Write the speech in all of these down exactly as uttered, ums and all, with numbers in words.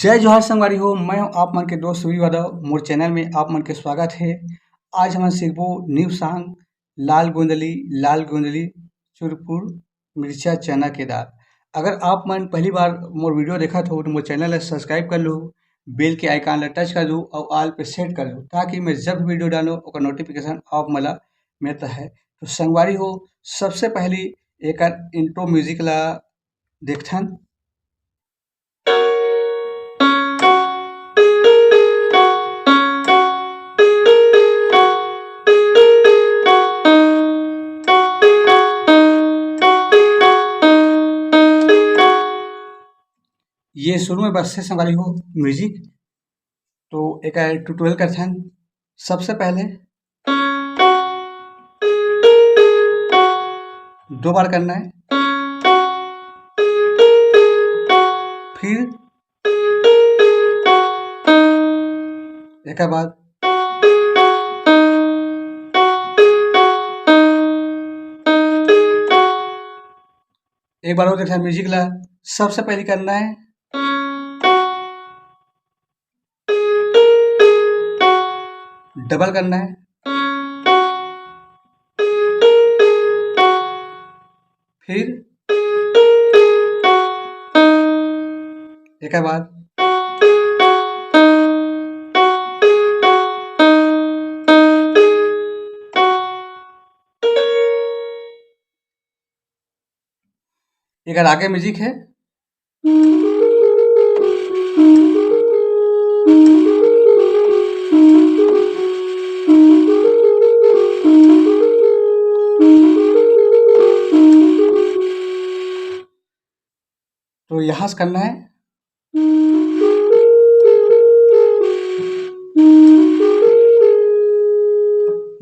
जय जोहार संगवारी हो, मैं हूं आप मन के दोस्त सूर्य यादव। मोर चैनल में आप मन के स्वागत हे। आज हमन सीखबो न्यू सॉन्ग लाल गोंदली, लाल गोंदली, चुरपुर मिर्चा चना के दार। अगर आप मन पहली बार मोर वीडियो देखत हो तो मोर चैनल ला सब्सक्राइब कर लो, बेल के आइकन ला टच कर दो और ऑल पे सेट कर दो, ताकि मैं जब भी वीडियो डालूं ओकर नोटिफिकेशन आप मन ला मिलता है। तो संगवारी हो, सबसे पहली एकर इंट्रो म्यूजिक ला देखथन। ये शुरू में बजथे संगवारी हो म्यूजिक। तो एकर ट्यूटोरियल करथन। सबसे पहले दो बार करना है, फिर एकर बाद एक बार और देखना म्यूजिक ला। सबसे पहले करना है डबल करना है, फिर एकर बाद एकर आगे म्यूजिक है। तो यहाँ से करना है।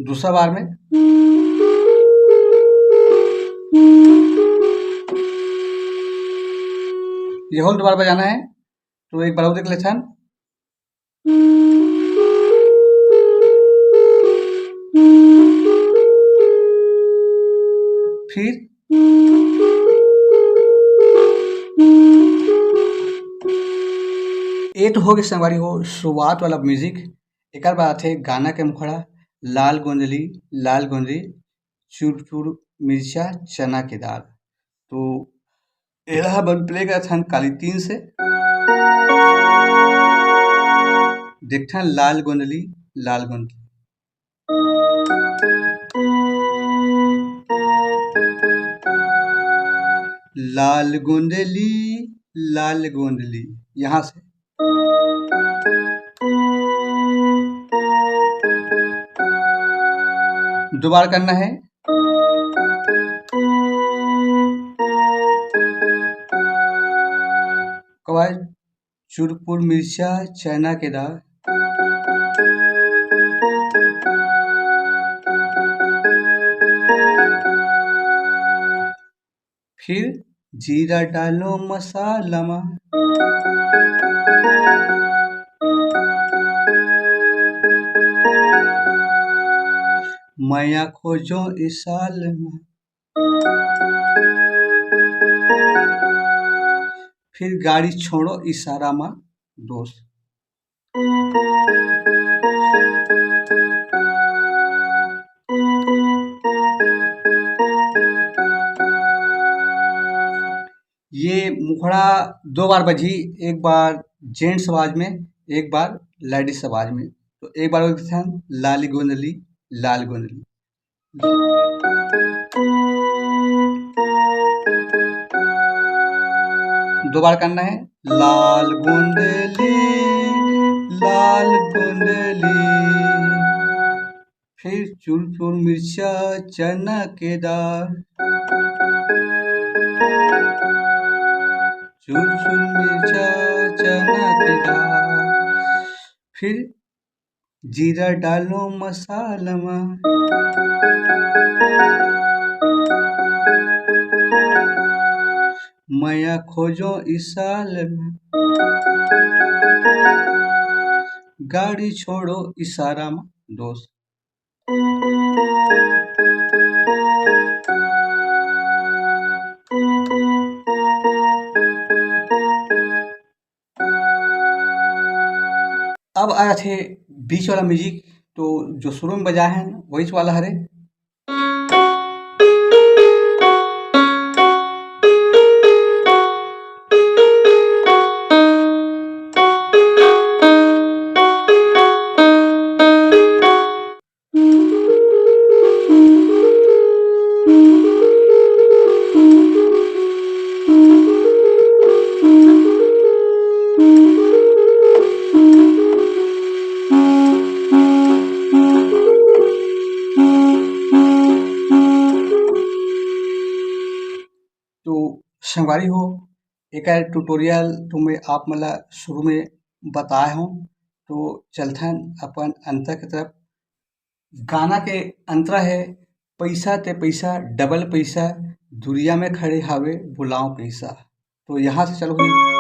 दूसरा बार में ये होल दोबारा बजाना है। तो एक बार और देख लेथन। फिर ये तो हो गए संगवारी हो शुरुआत वाला म्यूजिक। एकर बाद आथे गाना के मुखड़ा, लाल गोंदली, लाल गोंदली, चुर चुर मिर्चा चना के दार। तो एला बन प्ले करथन काली तीन से। देखथन लाल गोंदली, लाल गोंदली। लाल गोंदली, लाल गोंदली, यहाँ से। दोबारा करना है। कवाय चुरपुर मिर्चा चना के दार। फिर जीरा डालो मसाला मा। मया खोजो इसाल मा। फिर गाड़ी छोड़ो इशारा मा दोस्त। ये मुखड़ा दो बार बजी, एक बार जेंट्स आवाज में, एक बार लेडीज आवाज में। तो एक बार और देखते हैं, लाली गोंदली, लाल गोंदली। दो बार करना है, लाल गोंदली, लाल गोंदली। फिर चुर चुर मिर्चा चना के दार। चुर चुर मिर्चा चना के दार। फिर जीरा डालो मसाला मा। मया खोजो इसाल मा। गाड़ी छोड़ो इशारा मा दोस्त। अब आ जाथे बीच वाला म्यूजिक, तो जो शुरू में बजाए हैं वही वाला हरे। तो संगवारी हो, एकर ट्यूटोरियल तो मैं आप मन ला शुरू में बताए हूँ। तो चलथन अपन अंतरा के तरफ। गाना के अंतरा है, "पैसा ते पैसा, डबल पैसा, दुरिया में खड़े हावे, बुलाओ कैसा।" तो यहाँ से चालू हुई।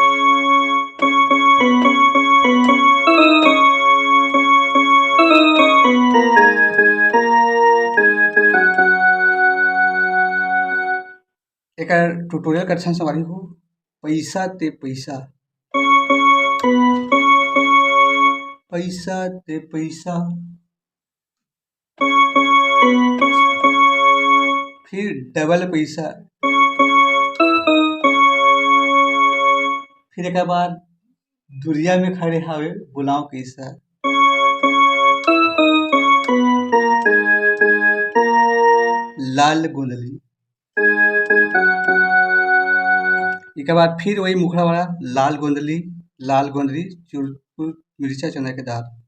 एकर ट्यूटोरियल करथन संगवारी हो। पैसा ते पैसा, पैसा ते पैसा, फिर डबल पैसा, फिर एक बार दुरिया में खड़े हावे, बुलाओ कैसा। लाल गोंदली। एक बार फिर वही मुखड़ा वाला, लाल गोंदली, लाल गोंदली, चुरपुर मिर्चा चना के दाल।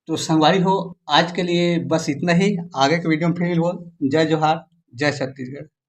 तो संगवारी हो, आज के लिए बस इतना ही। आगे के वीडियो में फिर मिलबो। जय जोहार, जय छत्तीसगढ़।